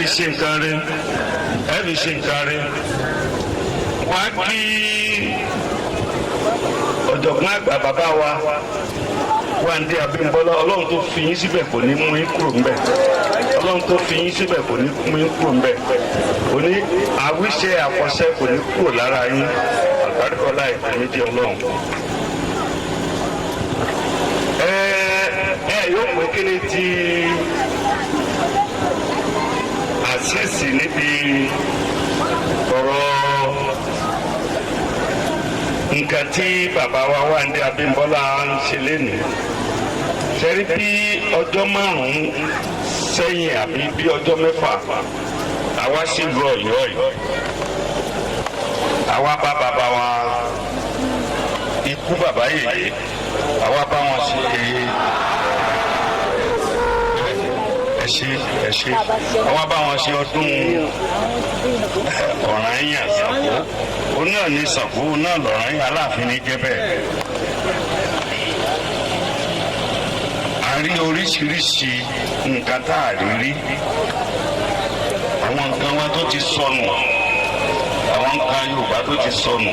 Fi ṣe nǹkan rẹ, ẹ fi ṣe nǹkan rẹ. Wọ́n á kí ọ̀jọ̀gbọ́n àgbà, bàbá wa Wándé Abímbọ́lá. Ọlọ́run tó fi yín síbẹ̀ kò ní mú yín kúrò ńbẹ̀. Ọlọ́run tó fi yín síbẹ̀ kò ní mú yín kúrò ńbẹ̀. Kò ní àwíṣẹ àfọ̀ṣẹ, kò ní kúrò lára yín. Àgbàdìkọ́lá ìpèníjì Ọlọ́run. Ẹ yóò pé kí ni ti àṣìṣì níbi ọ̀rọ̀ nǹkan tí bàbá wa Wándé Abímbọ́lá ń ṣe lénìí. Ṣẹ́rí, bí ọjọ́ 5 sẹ́yìn àbí bí ọjọ́ 6, àwa sì lu Ọ̀yọ́ yìí. Àwa bá bàbá wa ikú bàbá yèyé, àwa bá wọn ṣe. Ẹ ṣe, ẹ ṣe. Àwa bá wọn ṣe ọdún Ọ̀rànyàn Ṣàngó. Òun náà ní Ṣàngó, òun náà lọ̀rànyàn, Aláàfin ní jẹ́ bẹ́ẹ̀. A rí oríṣiríṣi nǹkan tá a rí rí, àwọn nǹkan wa tó ti sọnù, àwọn nǹkan Yorùbá tó ti sọnù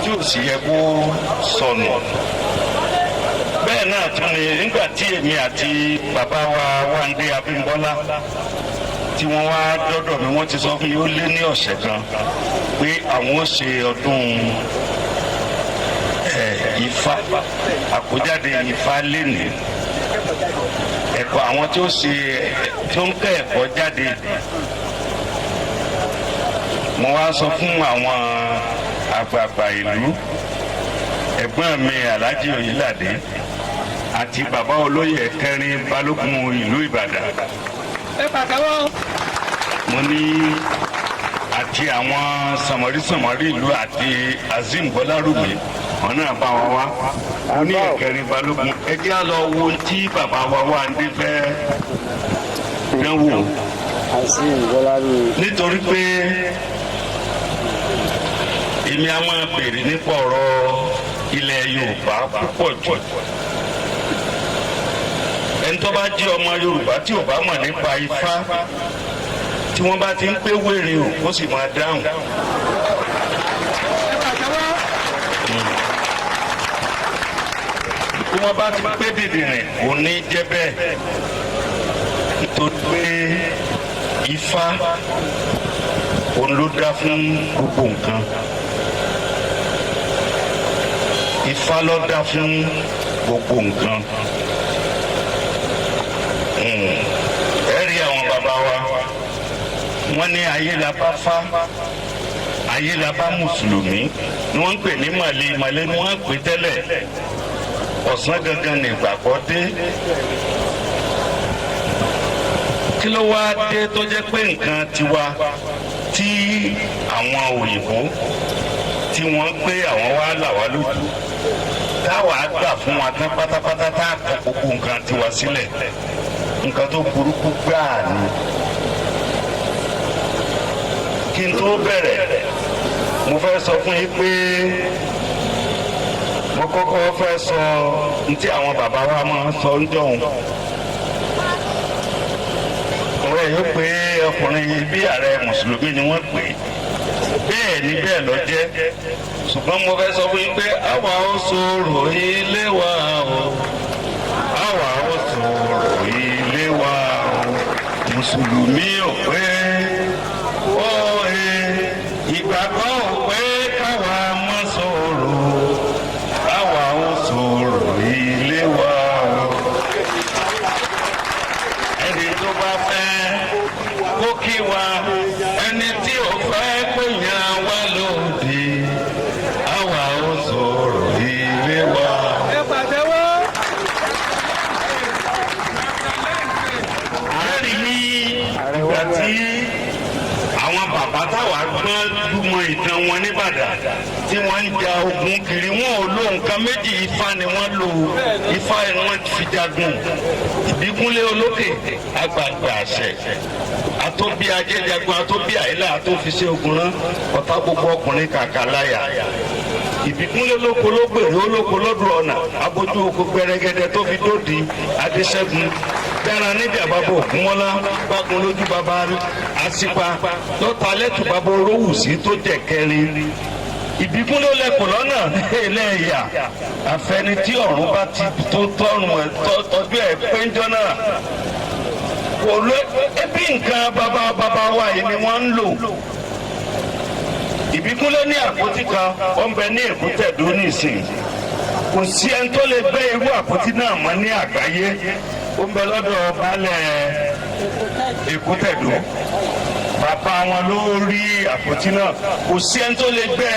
tí ò sì yẹ kó sọnù. Bẹ́ẹ̀ náà tún ni nígbà tí èmi àti bàbá wa Wándé Abímbọ́lá tí wọ́n wá dọ́dọ̀ mi, wọ́n ti sọ fún mi ó lé ní ọ̀sẹ̀ kan pé àwọn ó ṣe ọdún Ifá, àkójáde Ifá lénìí, ẹ̀kọ́ àwọn tí ó ṣe, tí ó ń kẹ́ ẹ̀kọ́ jáde. Mo wá sọ fún àwọn àgbààgbà ìlú, ẹ̀gbọ́n mi Alhaji Oyèládé àti bàbá olóyè kẹrin balógun ìlú Ìbàdàn. Ẹ pàtẹ́wọ́. Mo ní àti àwọn sànmọ́rí ìlú àti Azeem Bọ́lárùmí, wọn náà bá wa wá. Mo ní ẹ̀kẹrin balógun, ẹ jẹ́ á lọ wo ohun tí bàbá wa wà ní fẹ́ dánwò. Azeem Bọ́lárùmí. Nítorí pé èmi á máa béèrè nípa ọ̀rọ̀ ilẹ̀ Yorùbá púpọ̀ jù. Ẹni tó bá jẹ́ ọmọ Yorùbá tí ò bá mọ̀ nípa Ifá, tí wọ́n bá ti ń pé wèrè o, kó sì máa dáhùn. Ẹ pàtẹ́wọ́. Tí wọ́n bá ti pé dìdìrìn, kò ní jẹ́ bẹ́ẹ̀, nítorí pé Ifá òun ló dá fún gbogbo nǹkan. Ifá ló dá fún gbogbo nǹkan. Ẹ rí àwọn bàbá wa, wọ́n ní ayé la bá fá, ayé la bá mùsùlùmí ni wọ́n ń pè ní màlẹ́. Màlẹ́ ni wọ́n ń pè tẹ́lẹ̀. Ọ̀sán gangan ní ìgbàgbọ́ dé. Kí ló wá dé tó jẹ́ pé nǹkan tiwa tí àwọn òyìnbó tí wọ́n gbé àwọn wá là wá lójú, táwa gbà fún wa tán pátápátá, tá a kọ gbogbo nǹkan tiwa sílẹ̀? Nǹkan tó burúkú gbáà ni. Kí n tó bẹ̀rẹ̀, mo fẹ́ sọ fún yín pé mo kọ́kọ́ fẹ́ sọ ní tí àwọn bàbá wa máa ń sọ ń jọ̀hún. Ọ̀rẹ́ yóò pé ọkùnrin yìí bí ààrẹ mùsùlùmí ni wọ́n pè é. Bẹ́ẹ̀ ni, bẹ́ẹ̀ lọ jẹ́, ṣùgbọ́n mo fẹ́ sọ fún yín pé àwa ó sọ̀rọ̀ ilé wa o, àwa ó sọ̀rọ̀ ilé wa o. Mùsùlùmí ò pé ó he, ìgbàgbọ́ ò pé káwa má sọ̀rọ̀, àwa ó sọ̀rọ̀ ilé wa o. Ẹni tó bá fẹ́ kó kí wa, ẹni tí ò fẹ́ kó yàn wá lóde, àwa ó sọ̀rọ̀ ilé wa. Ẹ pàtẹ́wọ́. Àárín ní ìgbà tí àwọn bàbá táwa gbọ́n dúmọ̀ ìtàn wọn nìbàdàn tí wọ́n ń ja ogun kiri, wọn ò lo nǹkan méjì, Ifá ni wọ́n lò. Ifá ni wọ́n fi jagun. Ìbíkúnlé olókè àgbààgbà àṣẹ àtòbí ajẹ́jagun, àtòbí àìlà, àtòfiṣẹ́ ogun rán ọ̀tá gbogbo ọkùnrin kàkà láyà. Ìbíkúnlé lóko ló gbèrè olóko lọ́dún ọ̀nà abojú oko gbẹrẹgẹdẹ tó fi dódi adéṣẹ́gun. Dára níjà bàbá Ògúnmọ́lá, bágun lójú bàbá Àṣìpa, lọ́ta lẹ́tù bàbá Orówùsí tó jẹ́ kẹrin. Ìbíkún ló lẹkùn lọ́nà ẹlẹ́yà. Àfẹni tí ọ̀run bá ti tó tọrùn ẹ̀ tọ́jú ẹ̀ péjọ náà. Kò ló ẹbí nǹkan bàbá bàbá wa yìí ni wọ́n ń lò. Ìbíkúnlé ní àpótí kan, ó ń bẹ ní Èkútẹ̀dó nísìn. Kò sí ẹni tó lè gbé irú àpótí náà mọ́ ní àgbáyé. Ó ń bẹ lọ́dọ̀ baálẹ̀ Èkútẹ̀dó. Bàbá wọn ló rí àpótí náà. Kò sí ẹni tó lè gbé.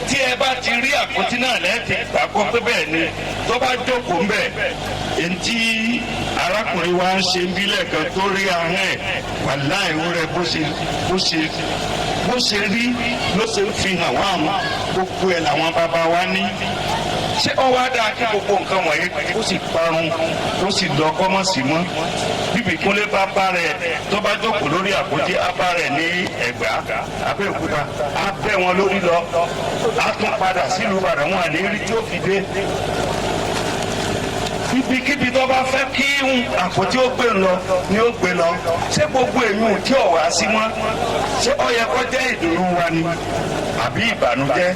Tí ẹ bá ti rí àpótí náà lẹ́ẹ̀tì gbàgbọ́ pé bẹ́ẹ̀ ni. Tó bá jókòó ń bẹ̀, eŋti arákùnrin wa ń ṣe ń bílẹ̀ kan tó rí ahọ́n ẹ̀, wàláì, ó rẹ bó ṣe rí ló ṣe ń fi hàn wá. Àwọn gbogbo ẹ̀ làwọn bàbá wa ní. Ṣé ó wá dáa kí gbogbo nǹkan wọ̀nyí ó sì parun, ó sì lọ kọ́mọ̀sí mọ́? Bíbí kúnlé bá bá rẹ̀, tó bá jókòó lórí àpótí, á bá rẹ̀ ní Ẹ̀gbá, Abẹ́òkúta, á bẹ́ wọn lórí lọ, á tún padà sílùú Ìbàdàn, wọn àní rí tí ó fi dé. Ibikíbi tó bá fẹ́ kí àpótí ó gbé lọ ni ó gbé lọ. Ṣé gbogbo èyí tí ò wá sí mọ́, ṣé ó yẹ kó jẹ́ ìdùnnú wa ni àbí ìbànújẹ́?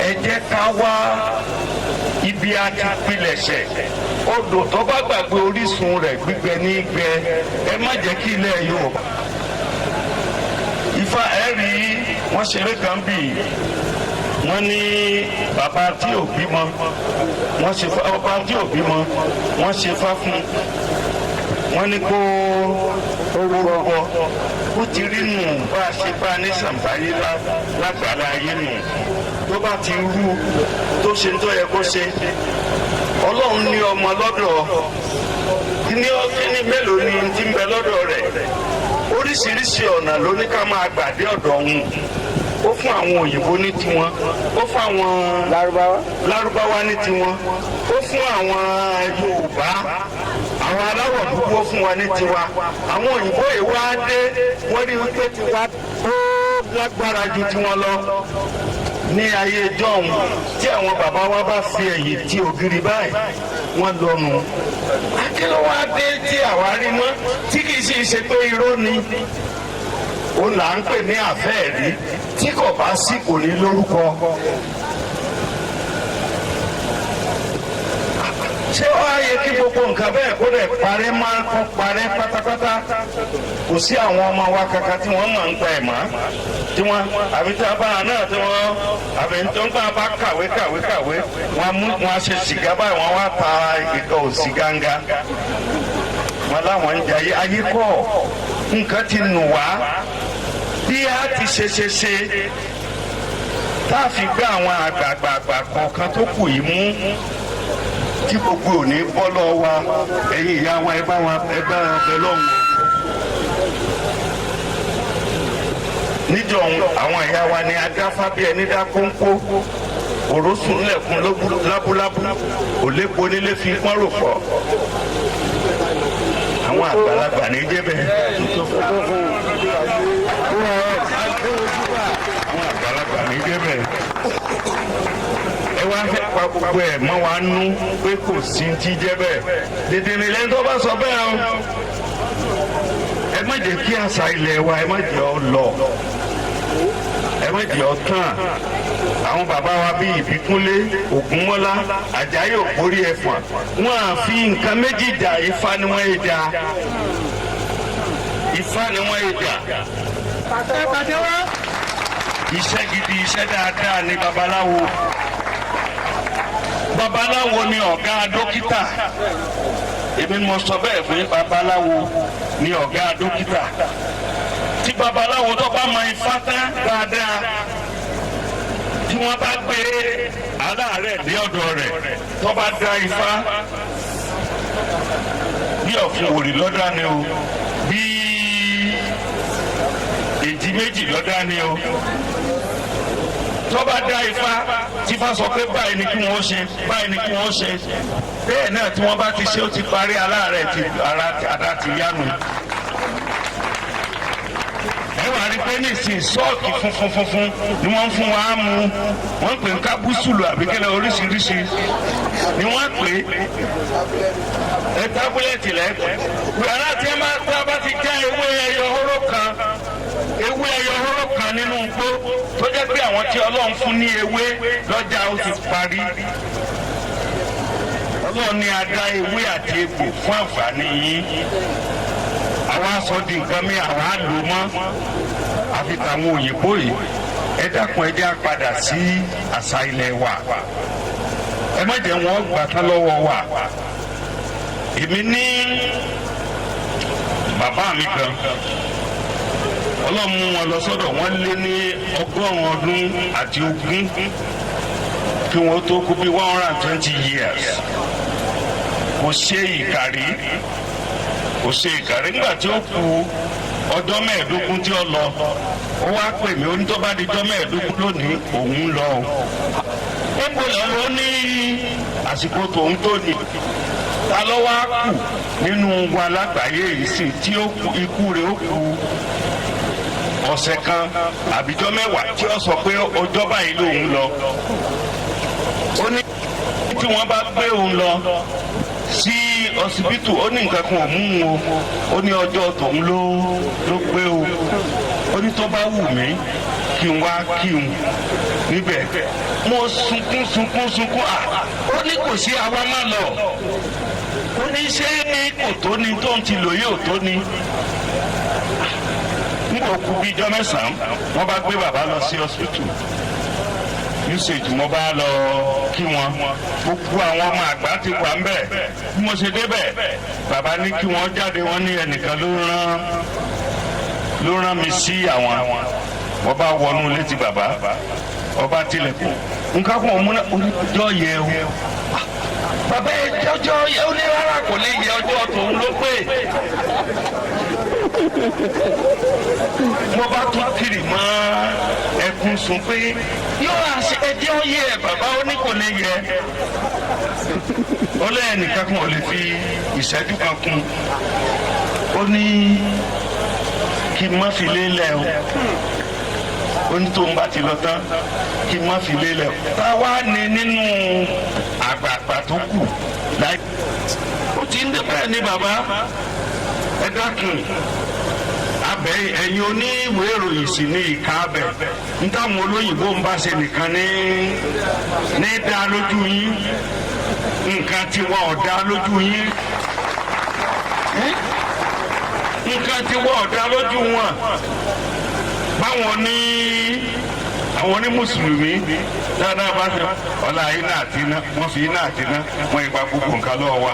Ẹ jẹ́ ká wá ibi a ti pilẹ̀ṣẹ̀. Odò tó bá gbàgbé orísun rẹ̀, gbígbẹ ní gbẹ. Ẹ má jẹ́ kí ilẹ̀ Yorùbá Ifá ẹ rí wọ́n ṣeré kan bì. Wọ́n ní bàbá tí ò bímọ, wọ́n ṣe fá. Ọba tí ò bímọ, wọ́n ṣe fá fún. Wọ́n ní kó orúkọ ó ti rí nù. Bá a ṣe bá a ní sàǹbáyé lágbàlá ayé nù, tó bá ti rú tó ṣe tó yẹ kó ṣe, Ọlọ́run ní ọmọ lọ́dọ̀ ní kíní mélòó ni ti ń bẹ lọ́dọ̀ rẹ̀. Oríṣiríṣi ọ̀nà ló ní ká máa gbàdé ọ̀dọ̀ òun. Ó fún àwọn òyìnbó ní tiwọn, ó fún àwọn Lárúbáwá. Lárúbáwá ní tiwọn, ó fún àwọn Yorùbá, àwọn aláwọ̀ dúdú, ó fún wa ní tiwa. Àwọn òyìnbó yìí wá dé, wọ́n rí wípé tiwa ó lágbára ju tiwọn lọ. Ní ayé jọ́hún, tí àwọn bàbá wa bá fi ẹ̀yìn tí ògiri báyìí, wọ́n lọ́nu. Kí ló wá dé tí àwa rí mọ́ tí kì í sì ṣe pé irọ́ ni? Ó là ń pè ní àfẹ́ẹ̀rí. Tí kò bá sí, kò ní lórúkọ. Ṣé ó wá yẹ kí gbogbo nǹkan bẹ́ẹ̀ kó lè parẹ́, máa kó parẹ́ pátápátá? Kò sí àwọn ọmọ wa kankan tí wọ́n mọ̀ ń pa ẹ̀ mọ́, tí wọ́n àbí tí a bá náà tí wọ́n àbí tó ń bá bá kàwé kàwé kàwé, wọ́n mú wọn ṣe sìgá báyìí, wọ́n wá ta ìkọ̀ òsì gánga wọn láwọn ń jayé ayé kọ́. Nǹkan ti nù wá. Bí a ti ṣe ṣe ṣe tá a fi gbé àwọn àgbààgbààgbà kọ̀ọ̀kan tó kù yìí mú tí gbogbo òní bọ́ lọ́wọ́ wa, ẹ̀yin ìyá wa, ẹ bá wa, ẹ bá wa bẹ lọ́hùn. Níjọ àwọn ìyá wa ni adáfá bí ẹni dá kónkó, òrósùn ńlẹ̀kùn lábúlábú, òlépo nílé fi pọ́n rò fọ́. Àwọn àgbàlagbà ní jẹ́ bẹ́ẹ̀. Àwọn àgbàlagbà ní jẹ́ bẹ́ẹ̀. Ẹ wá fẹ́ pa gbogbo ẹ̀ mọ́ wa nú pé kò sí ti jẹ́ bẹ́ẹ̀. Dèdèrè lẹ́ni tó bá sọ bẹ́ẹ̀ o. Ẹ má jẹ́ kí àṣà ilẹ̀ wa, ẹ má jẹ́ ọ lọ, ẹ má jẹ́ ọ tán. Àwọn bàbá wa bíi Ìbíkúnlé Ògúnmọ́lá, Àjàyí Ògbórí Ẹ̀fọ̀n, wọn à fi nǹkan méjì jà. Ifá ni wọ́n yé jà, Ifá ni wọ́n yé jà. Ẹ pàtẹ́wọ́. Iṣẹ́ gidi, iṣẹ́ dáadáa ni babaláwo. Babaláwo ni ọ̀gá dókítà. Èmi ni mo sọ bẹ́ẹ̀ fún yín. Babaláwo ni ọ̀gá dókítà. Tí babaláwo tó bá mọ Ifá tán dáadáa, tí wọ́n bá gbé aláàárẹ̀ dé ọ̀dọ̀ rẹ̀, tó bá dá Ifá, bí ọ̀fun òrì lọ́dá ni o, bí èjì méjì lọ́dá ni o, tó bá dá Ifá, tí Ifá sọ pé báyìí ni kí wọ́n ṣe, báyìí ni kí wọ́n ṣe, bẹ́ẹ̀ náà tí wọ́n bá ti ṣe, ó ti parí. Aláàárẹ̀ ti ara ara ti yánu. Ẹ wà rí pé nísìnyí, sọ́ọ̀kì funfun funfun ni wọ́n ń fún wa mú. Wọ́n ń pè ní kábúsùlù àbíkẹ́lẹ́, oríṣiríṣi ni wọ́n pè é. Ẹ tablet lẹ́gbẹ̀ẹ́ yàrá tí ẹ máa tá a bá ti já ewé ẹyọ hóró kan, ewé ẹyọ hóró kan nínú igbó, tó jẹ́ pé àwọn tí Ọlọ́run fún ní ewé lọ́jà, ó ti parí. Ọlọ́run ní a dá ewé àti egbò fún àǹfààní yín. Àwa sọ di nǹkan mi, àwa lò mọ́ àfi tàwọn òyìnbó yìí. Ẹ dákun, ẹ jẹ́ á padà sí àṣà ilẹ̀ wa. Ẹ má jẹ́ wọ́n gbà tán lọ́wọ́ wa. Èmi ní bàbá mi kan, Ọlọ́run mú wọn lọ sọ́dọ̀. Wọ́n lé ní 120 ọdún kí wọ́n tó kú, bí 120 years. Kò ṣe ìkàrí, kò ṣe ìkàrí. Nígbà tí ó kù ọjọ́ 15 tí ó lọ, ó wá pè mí. Ó ní tó bá di ọjọ́ 15 lónìí, òun lọ o. Ó kò lọ, ó ní àsìkò tòun tó ní. Ta ló wá kù nínú wa lágbàáyé yìí sì tí ó kù, ikú rẹ̀ ó kù ọ̀sẹ̀ kan àbíjọ́ 10 tí ó sọ pé ọjọ́ báyìí lòun lọ? Ó ní tí wọ́n bá gbé òun lọ sí ọsibítù, ó ní nǹkan kan ò mú un o. Ó ní ọjọ́ tòun ló gbé o. Ó ní tó bá wù mí, kí n wá kí n níbẹ̀. Mo sunkún, sunkún, sunkún. À, ó ní kò sí, àwa má lọ. Ó ní ṣé kò tó ni tó ń ti lò yóò tó ni. Nígbà kú bíi ijọ́ 9, wọ́n bá gbé bàbá lọ sí ọsibítù usage. Mo bá lọ kí wọn. Gbogbo àwọn ọmọ àgbà ti wà ń bẹ̀. Bí mo ṣe débẹ̀, bàbá ní kí wọ́n jáde. Wọ́n ní ẹnìkan ló rán mi sí àwọn. Wọ́n bá wọnú létí bàbá, ọba tilẹ̀kùn, nǹkan kan ò múná. Oníjọ́ yẹ o, bàbá ẹ, jọjọ yẹ. Ó ní rárá, kò lè yẹ, ọjọ́ tòun ló pé. Mo bá tún kiri mọ́ ẹkún sun pé yóò àṣẹ ẹjẹ́ ó yẹ bàbá. Ó ní kò lè yẹ. Ó lẹ́yìn nìkan kan ò lè fi ìṣẹ́jú kan kún. Ó ní kí n má fi lélẹ̀ o. Ó ní tóun bá ti lọ tán, kí n má fi lélẹ̀ o. Táwa ni nínú àgbààgbà tó kù láì ó ti ń dé bẹ́ẹ̀ ni. Bàbá, ẹ dákun, abẹ ẹ̀yin oníwèé ìròyìn sì ní ìka abẹ ntàwọn olóyìnbó ń bá ṣe nìkan ní dá lójú yín. Nǹkan tí wọn ò dá lójú yín, nǹkan tí wọn ò dá lójú wọn. Báwọn ní àwọn ní mùsùlùmí dáadáa bá ṣe ọlá iná àti iná, wọn fi iná àti iná wọn ìgbà gbogbo nǹkan lọ́wọ́ wa.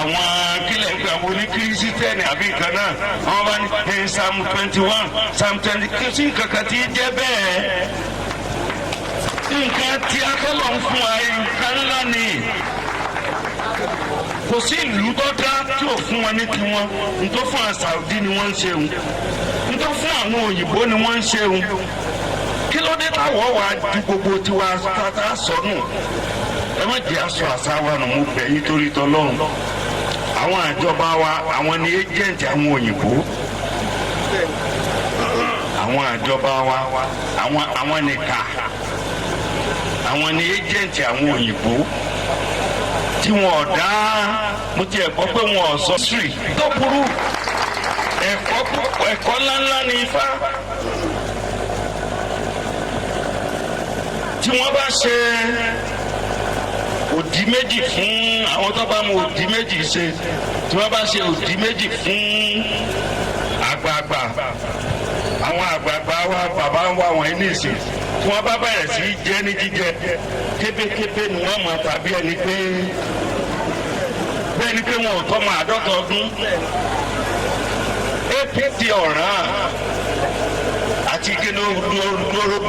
Àwọn kílẹ̀ ń gbà wọ́n ní kírísítẹ́nì àbí nǹkan náà, wọ́n bá ní Psalm 21, Psalm 20, kí sí nǹkan kan tí jẹ́ bẹ́ẹ̀. Nǹkan tí akọ́lọ̀ ń fún wa, nǹkan ńlá ni. Kò sí ìlú tó dá tí ò fún wọn ní tiwọn. Ntọ́ fún àwọn Saudi ni wọ́n ń ṣeun, ntọ́ fún àwọn òyìnbó ni wọ́n ń ṣeun. Kí ló dé táwọ̀ wá ju gbogbo tiwa tata sọnù? Ẹ má jẹ́ aṣọ àṣà wa nù. Mo bẹ̀ yín torí tọlọ́run. Àwọn àjọba wa, àwọn ni agent àwọn òyìnbó. Àwọn àjọba wa, àwọn nìka, àwọn ni agent àwọn òyìnbó tí wọn ò dá. Mo tiẹ̀ gbọ́ pé wọn ò sọ sírì tó burú. Ẹ̀kọ́, ẹ̀kọ́ ńláńlá ní Ifá. Tí wọ́n bá ṣe òdì méjì fún àwọn tó bá mú òdì méjì ṣe, tí wọ́n bá ṣe òdì méjì fún àgbààgbà, àwọn àgbààgbà wa, bàbá wa wọ̀nyí nìsín, tí wọ́n bá bẹ̀rẹ̀ sí í jẹ ní jíjẹ kébékébé ni wọ́n mọ̀, tàbí ẹni pé bẹ́ẹ̀ ni pé wọn ò tọ́mọ 50 ọdún. APT ọ̀ràn àti kíni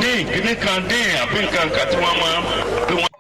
dín kíní kan dín àbí nǹkan kan tí wọ́n máa bí wọ́n.